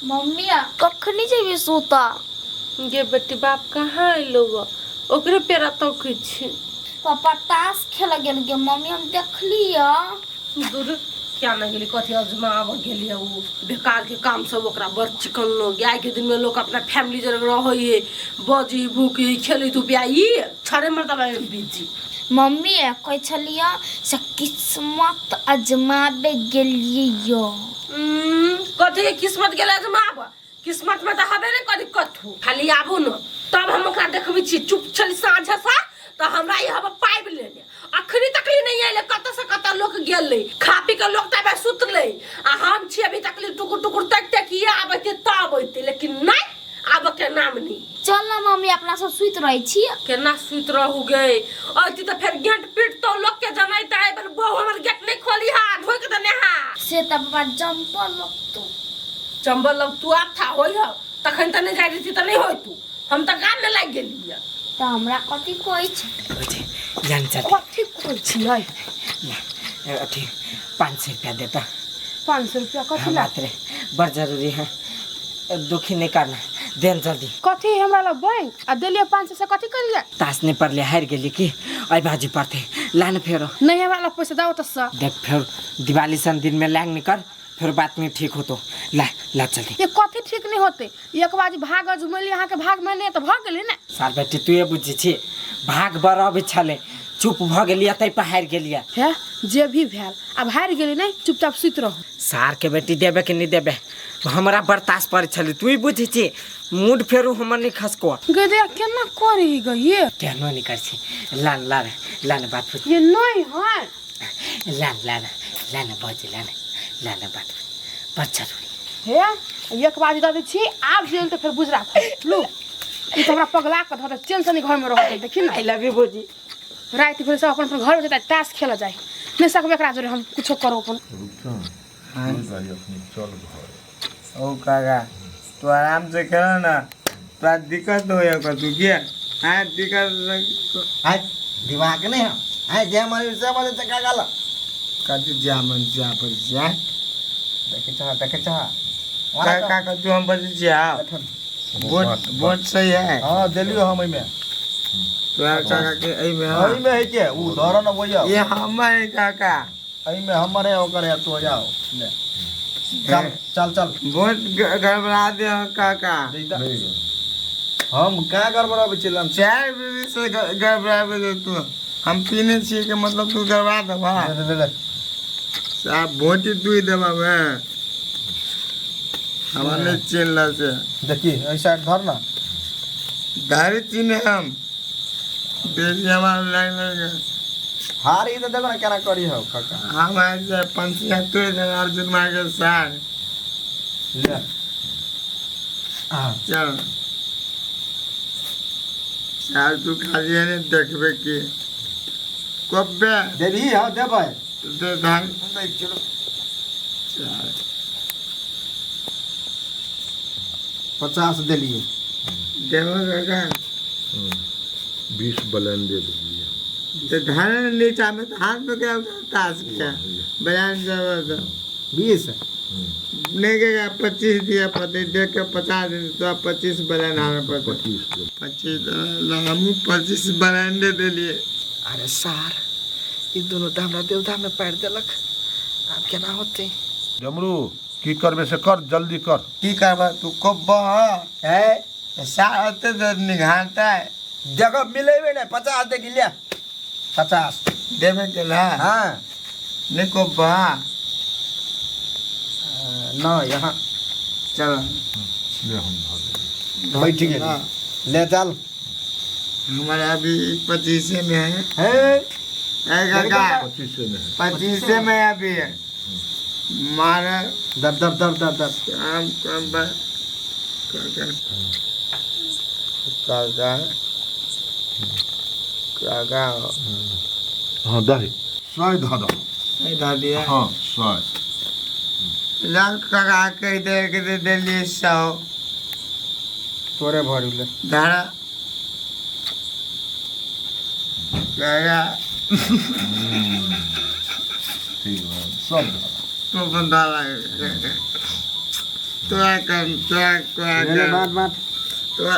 Mummy कखनी जेबी सुता? गे बेटी बाप कहाँ अयलौ गऽ ओकरे पेरा तकै छी। पापा ताश खेल गेल गे मम्मी हम देखली दूर क्या ना गेली कथी अजमाबऽ गेली ओ बेकार के काम सब ओकरा बड़ चिकन लोग। आइ के दिन में लोग अपना फैमिली जरे रहै है बजी भूकी खेली धूपी आ ई छड़े मर्दबा में बिजी। मम्मी कहै छलियै से किस्मत अजमाबे गेलियै यो। कथी के किस्मत गेलै अजमाबऽ? किस्मत में तऽ हबे नहीं करी कथू, खाली आबू न तब हम ओकरा देखबै छी। चुप छली साँझ सा तऽ हमरा ई हबे पाबि लेने, अखनी तकली नहीं अयलै। कतऽ से कतऽ लोक गेलै, खा पी के लोक तबे सुतलै आ हम छी अभी तकली टुकुर टुकुर तक तक ये आबैते तब अयतै, लेकिन नहीं आबऽ के नाम नहीं। चल ना मम्मी अपना सब सुति रहै छी। केना सुति रहू गे? अयती तऽ फेर गेट पीटतौ, लोक के जनैतै एहि बेर बहु हमर गेट नहीं खोली हा ढोकि देने हा। से तऽ बाबा जम्पल लगतौ। चम्बल लग तू आब था होई हो तखन तऽ नहीं जाय देती तऽ नहीं होई तू, हम तऽ गाम में लागि गेलियै। तऽ हमरा कथी कहै छै? बुझी जान चल कथी कहै छियै? अथी 500 रुपया देता। 500 रुपया कथी हाँ, ला? बात रे बड़ जरूरी है, दुखी नहीं करना, देन जल्दी। कथी हमरा लग बैंक आ देलियै 500 से कथी करियै? ताश नहीं पड़ले हारि गेली की अइ बाजी पड़ते लान फेरो। नहीं हमरा लग पैसा दाओ तऽ सा। देख फेर दिवाली सन दिन में लैंग निकल फिर बात नहीं ठीक होतो, ला ला जल्दी। ये कथी ठीक नहीं होते? एक बाजी भाग अजमैली अहाँके भाग में नहीं तऽ भऽ गेलै ने। सार बेटी तू ये बुझै छी भाग बड़ अबै छलै, चुप भऽ गेलियै तै पर हारि गेलियै। हे जे भी भेल आब हारि गेली नहीं, चुपचाप सुति रहू। सार के बेटी देबे कि नहीं देबे? हमरा बड़ ताश पड़ै छलै, तू ही बुझै छी मूड फेरू हमर नहीं खसको। गे दैया केना करी गे ये? केहनो नहीं कर छी, ला ला ला ना बात पूछ। ये नहीं है। ला ला ला ना भौजी ला ना ला ना बात पूछ, बड़ जरूरी। हे एक बार दऽ दै छी आब जेल तऽ फेर बुझ राख लू ई तऽ हमरा पगला कऽ धऽ दे, चैन से नहीं घर में रहते देखी ना। I love you भौजी। राति भरि सब अपन अपन घर में जेतै ताश खेलऽ जाय नहीं सकबै एकरा जोरे हम कुछो करो अपन। चल घर। ओ काका तू आराम से खेल ना, तोरा दिक्कत हो या तू के हाँ दिक्कत। हाँ दिमाग नहीं है, हाँ जे मन से बोले से काका ला कथी जा मन जा पर जा देखे चाह देखे चाह का काका तू हम बजे जा वोट वोट सही है। हां देलियो हम एमे तोरा काका के एमे एमे है के उ धर न बोया ये हमर है काका एमे हमर है ओकर है तू जाओ ले चल चल चल वोट गड़बड़ा दे हो काका। हम का गड़बड़ाबै छी? हम चाय बीबी से गड़बड़ाबै दे तू, हम पीने छियै के मतलब तू गड़बड़ा देबा। ले ले ले साहब वोट ही तू ही देबा मैं हमरा नहीं चिन्हला से। देखी एहि साइड धर ना दारू चिन्हे हम बेसी हमारा लाइन लगे हार ई तऽ देखो ना केना करी हो काका। हम ऐसे पंछिया तोड़ दे अर्जुन माँ के साथ ले हाँ चल चार तू खाली है नहीं देखबे की कब्बे देबी। हाँ देबै दे धान चलो चार 50 देलियै। देबो काका 20 बलन दे देलियै तो धान नीचा में तो हाथ में क्या ताश के बयान देबो तो 20 नहीं के 25 दिया पति देख के 50 दिन तो 25 बयान हमें पड़ते 25 दे 25 हमहूँ 25 बयान दे देलियै। अरे सार ई दुनू तऽ हमरा देवता में पारि देलक, आब केना होतै? डमरू की करबे से कर, जल्दी कर। की करबा तू कब्बा है सार ओते तो निघाता है। देखो मिलेबे नहीं 50 दे लिया 50 देबे के ला। हाँ नहीं कब्बा ना यहाँ चलो ले हम धर देबै। बैठ गेल ले चल। हमारा अभी 25 में है। है ए काका 25 में है। 25 में अभी है मारा दर दर दर दर दर काम कम बा काका काका काका हाँ दही 100 धऽ दह। सही धऽ दिया। हाँ 100 लाल काका कह दे के दे देलिए 100 तोरे भर ले धारा काका ठीक है सब धऽ तू बंदा लगे। तोरा कम तोरा ले ले बाँट बाँट तोरा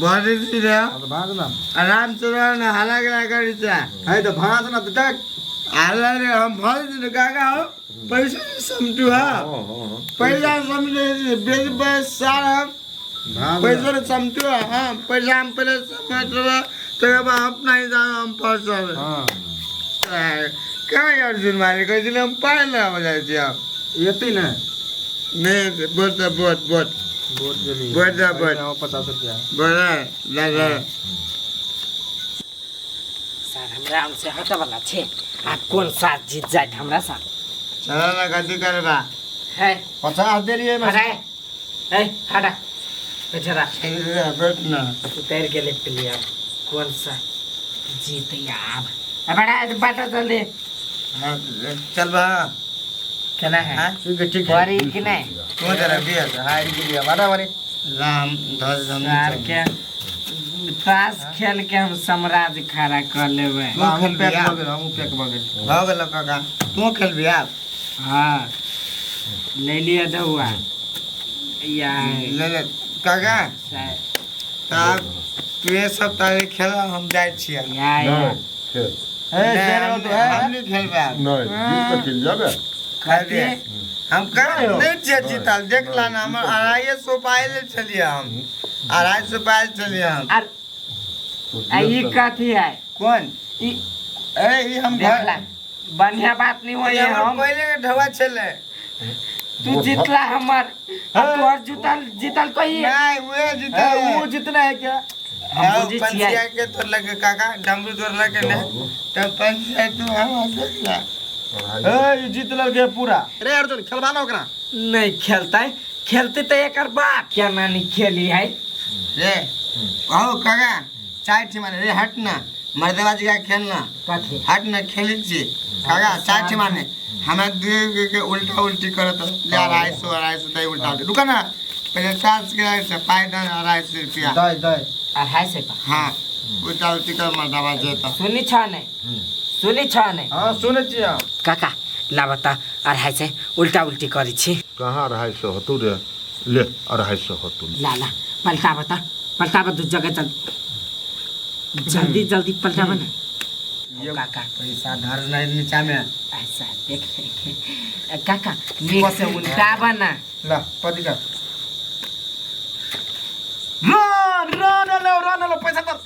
भरे छी रे हाँ तो भाँज ना आराम से रह ना हल्ला गिला करी छा है तो भाँज ना तो देख हल्ला रे हम भरे छी काका हो पैसा समटू हा हाँ हाँ हाँ पैसा समझे बेच बेच सार हम भाँज पैसा रे समटू हाँ पैसा हम पहले समझ रहे तकर बाद अपना ही जाओ हम फंसब हाँ कहाँ अर्जुन मालिक कहै छै हम पाइ लऽ जाइ छी आब एतै ने नहि boat they both boat boat गेली बोट दे बोट 50 रुपया बोट दादा सर हमरा हमसे हटे वाला छे आप कौन साथ जीत जाए हमरा साथ चल ना कथी करबा है 50 देलियै हटा है हटा बेचारा बैठ ना उतर गेले प्लेयर कौन सा जीत आब बड़ा बाटा जल्दी हाँ चल बा केना है हाँ ठीक है ठीक है बड़ी कि नहीं तू जरा बियर हारि गेलियै बाटा बारी राम धस हम सर के ताश खेल के हम साम्राज्य खड़ा कर लेबै तू हमहूँ खेलबी पैक आब भऽ गेल हमहूँ पैक भऽ गेल भऽ गेल काका तू खेलबी आब हाँ ले लिअ दौआ या ले ले काका तब तू सब तारे खेल हम जाइ छियै या या नहीं खेल हे नहीं, दे रहो हम नहीं खेलबै आब नहीं जीत के चलि जाबे खेलबै हम कहाँ नहीं छियै नहीं, जीतल देख ला ना हमर 250 पायल छलियै हम 250 पायल छलियै हम आर आ ई कथी है कोन ई ए ई हम देख ला बढ़िया बात नहीं होई ई हमर हम पहिले के ढवा छलै तू जीतला हमर आ तोहर जीतल जीतल कोई नहीं उहे जीतल वो जितना है क्या हम बुझै छियै पंचिया के तोड़ लगे काका डमरू तोड़ लगे ने तब पंचिया तू हम देख ला ए ई जीत ललकै पूरा रे अर्जुन खेलबा ना ओकरा नहीं खेलते खेलते तो एकर बाप क्या नानी खेली है रे आओ काका चाय ठिमाने रे हट ना मर्दबाजी का खेलना कथी हट ना खेलै छी काका चाय ठिमाने हमरा दुए के उल्टा उल्टी करत ले 250 250 दे उल्टा उल्टी रुका ना पहले चार्ज के से पाई दे 250 रुपया दे दे 250 पा हाँ उल्टा उल्टी कर मर्दबाजी जेता सुनी छ नहीं सुनी छ नहीं हां सुनै छी हम काका ला बता 250 उल्टा उल्टी करै छी कहाँ 250 होतौ रे ले 250 होतौ ला ला पलटा बता पलटा बता जगह चल जल्दी जल्दी पलटा बना काका पैसा धर नहीं नीचा में ऐसा देख ले काका नीक से उल्टा बना ला पति का रन रन लो रन लो पैसा तर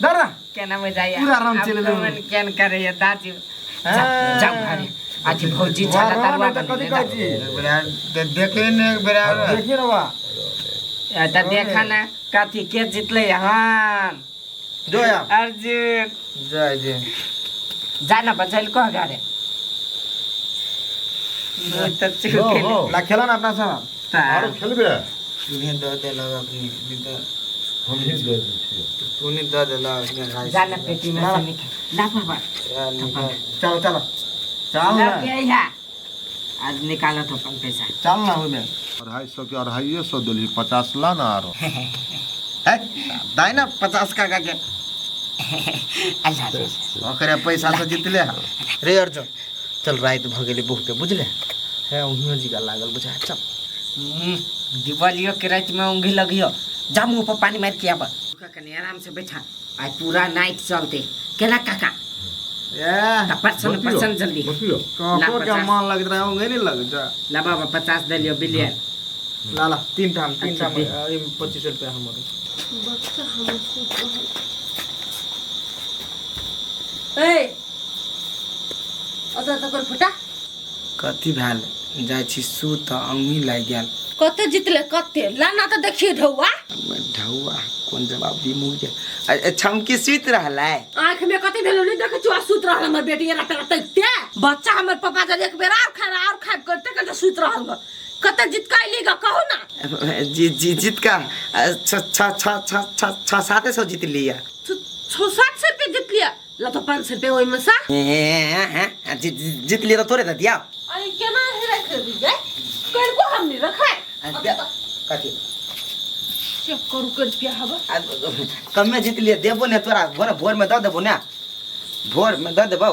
धर ना केना मजा आया पूरा राम चले अब लो। मन केन करे ये दादी जाओ जाओ घरे आज भौजी छला तरुआ रन कथी कहै छी बेरा देखे ने एक बेरा देखिए ना बा त देखा ना कथी के जितले हन जो या अर्जुन जय जय जाना बचल को घरे त चुके हो ला खेला ना अपना सब आरो खेलबे तूने दे देलक अपनी नहीं तो हम ही दे दै छियै तूने दे देलक अपने भाई जाना पेटी में से निकाल ला बाबा चलो चलो चल ला ना के या आज निकालो तो अपन पैसा चल ना ओमे 250 के 250 देलही 50 ला ना आरो है दाइ ना 50 काका के अल्लाह अल्लाह। ओकरे पैसा से जीतले हा रे अर्जुन चल रात भ गेलै बहुते बुझले हे उहियो जी लागल बुझा चल दिवालियो के रात में ऊँघी लगियो जा मुँह पर पानी मार के आब कनी आराम से बैठा आज पूरा नाइट चलते केला काका ए त परसन परसन जल्दी बतियो ला कको के 50। मन लगत रहे ऊँघे नहीं लग जा ला बाबा 50 दे लियो बिलियन ला ला तीन ठाम तीन अच्छा, ठाम दे। एहिमे 25 रुपया हमर बच्चा हमर सुत रहल ए ओतऽ तकर फुटा कथी भेल जाइ छी सूत अंगी लागि गेल कते जितले कते ला ना तऽ देखिए ढौआ ढौआ कोन जवाब दी मुँह के छमकी सुति रहलै आँख में कते भेलो नहीं देखे छौ सुत रहल हमर बेटी एना तेना तकिते बच्चा हमर पापा जब एक बेर आर खाए और खाए करते करते सुत रहल ग कते जीत के अइली ग कहू ना जी जी जीत का छ छ छ छ छ छ 700 जीत लिया 600-700 रुपये जीत लिया ला तो 500 रुपये ओहिमे सा जीत लिया तो तोरे दे दिया अरे केना हे रख दी गए कल को हम नहीं रखे कथी चेक करू कर रुपया हवा कमे जीत लिया देबो ने तोरा भोर भोर में दऽ देबो ने भोर में दऽ देबौ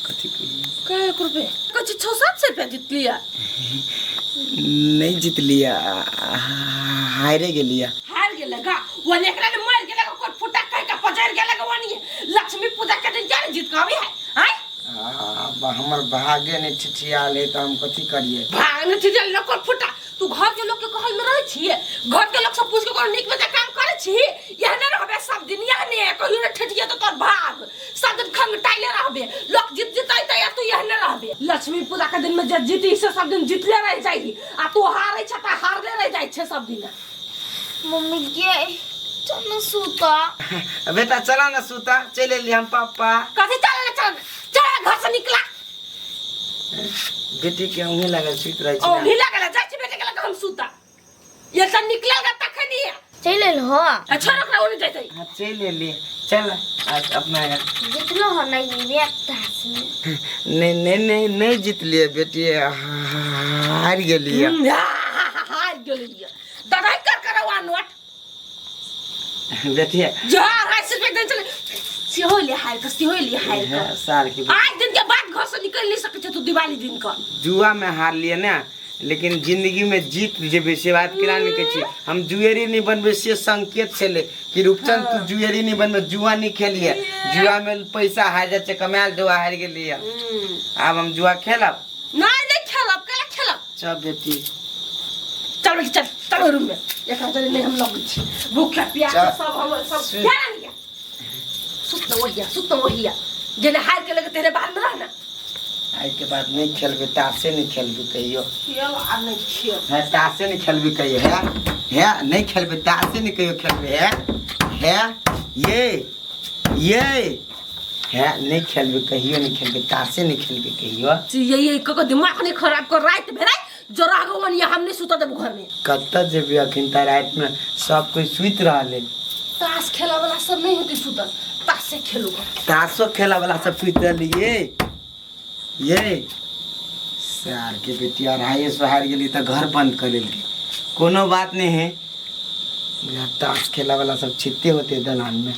कथी कै रुपये कथी 600-700 रुपया जीत लिया नहीं जीतलियै, हारे गेलियै। हार गेल गा वो एकरा ने मर गेल कोई फुटा कह के पजर गेल गा वनी लक्ष्मी पूजा के दिन क्या जीत के आबी है आय? हमर भागे नहीं ठिठियाल है तो हम कथी करिए? भाग नहीं ठिठियाल न कोई फुटा। तू घर के लोग के कहल में रहै छी, घर के लोग सब पूछ के कोनो नीक बजा काम करै छी? यहने रहबे सब दिन, यहने कहियो ने ठेठिया तो तोर भाग सब दिन खंगटाइले रहबे। लोग जीत जीतै त या तू यहने रहबे। लक्ष्मी पूजा के दिन में जे जीती से सब दिन जीतले रह जाई आ तू हारै छ त हारले रह जाई छे सब दिन। मम्मी गे चल ना सूता। बेटा चला ना सूता, चल एली हम पापा। कथी चल ना चल चल घर से निकला। बेटी के औंधी लागल सुति रहै छै। औंधी लागल जाइ छी बेटी के लग हम सूता। ये सब निकलल गा तखनी चल एल हो। आ छोड़ ओकरा ओने जैतै। हां चल एली, चल आज अपना जितलो हो नहीं ये ताश में। नहीं नहीं नहीं नहीं जीतलिए बेटी, हार गेलिए। हार गेलिए ददाई कर करवा नोट बेटी जा राइस रुपया दे चले सेहो ले हार के सेहो ले हार के साल के आज दिन के बाद घर से निकल नहीं सके तू दिवाली दिन का। जुआ में हार लिए ना, लेकिन जिंदगी में जीत जेबे से बात केना नहीं कहै छी। हम जुएरी नहीं बनबे से संकेत छलै कि रूपचंद तू जुएरी नहीं बनबे, जुआ नहीं खेलिए, जुआ में पैसा हार जाइ छै, कमायल जुआ हार गेलिए। आब हम जुआ खेलब? नहीं नहीं खेलब, केला खेलब? चल बेटी चल बेटी चल चल रूम में, एकरा जरे नहीं हम लगै छी, भूख प्यास सब हम सब ध्यान लिया। सुत वहिया सुत वहिया जेने हार के लगे तेरे बाद में रहना। आई के बाद नहीं खेलबे, तासे नहीं खेलबे कहियो। खेल आ नहीं खेल है, तासे नहीं खेलबे कहियो। है है नहीं खेलबे, तासे नहीं कहियो खेलबे। है है ये है नहीं खेलबे कहियो, नहीं खेलबे तासे नहीं खेलबे कहियो। ये कको दिमाग नहीं खराब कर रात भेराई जरा गवन ये हम नहीं सुता देब घर में। कत जेबी अखिन त रात में सब कोई सुति रहले। ताश खेला वाला सब नहीं होती सुतल, ताश से खेलूगा। ताशो खेला वाला सब सुति रहले। ये सार के बेटी 250 हार गेली त घर बंद कर लेलकै। कोनो बात नहीं है, ताश खेला वाला सब छिते होते दलान में।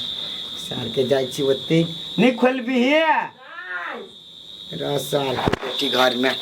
सार के जाइ छी ओते नहीं खोलबी हे सार के बेटी घर में।